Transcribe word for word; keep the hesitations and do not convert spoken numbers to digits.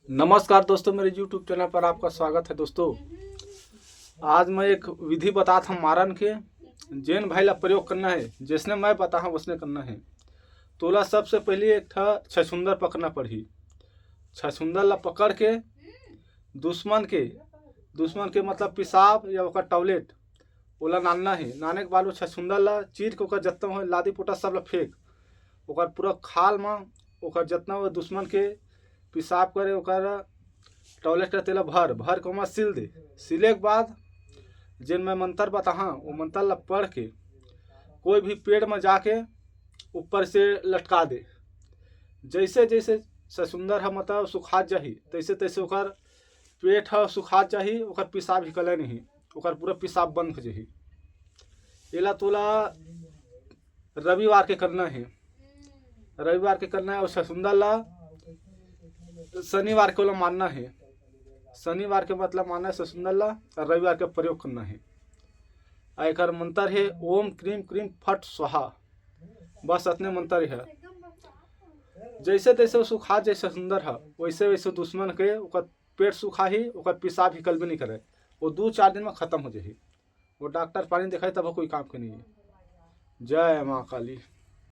नमस्कार दोस्तों, मेरे YouTube चैनल पर आपका स्वागत है। दोस्तों, आज मैं एक विधि बतात हँव मारन के, जेन भाई ला प्रयोग करना हे, जइसने मैं बताहूँ वइसने करना हे। तोला सबसे पहिली एक ठा छछुंदर पकड़ना पड़ही। छछुंदर ला पकड़ के दुश्मन के, दुश्मन के मतलब पेशाब या ओकर टॉयलेट, ओला नानना हे। नाने के बाद वो छछुंदर ला चीर के ओकर जतना होय लादी पोटा सब ला फेंक, ओकर पूरा खाल म ओकर जतना होय दुश्मन के पेशाब करे, ओकर टॉयलेट करे, तेला भर भर के ओमा सील दे। सीले के बाद जेन मैं मंतर बताहूँ, वो मंतर ला पढ़ के कोई भी पेड़ म जाके ऊपर से लटका दे। जइसे जइसे छछुंदर ह मतलब सुखात जाही, तइसे तइसे ओकर पेट ह सुखात जाही, ओकर पेशाब हिकले नहीं, ओकर पूरा पेशाब बंद हो जाही। एला तोला रविवार के करना हे, रविवार के करना हे। अउ छछुंदर ला शनिवार के ओला मारना हे, शनिवार के मतलब मारना हे छछुंदर ला, अउ रविवार के प्रयोग करना हे। अउ एकर मंतर हे ओम क्रीम क्रीम फट स्वाहा। बस अतने मंतर हे। जइसे तइसे वो सुखात जाही छछुंदर ह, वइसे वइसे दुश्मन के ओकर पेट सुखाही, ओकर पेशाब हिकलबे नहीं करे। वो दू चार दिन म खतम हो जाही। वो डॉक्टर पानी देखाही तब कोई काम के नहीं हे। जय माँ काली।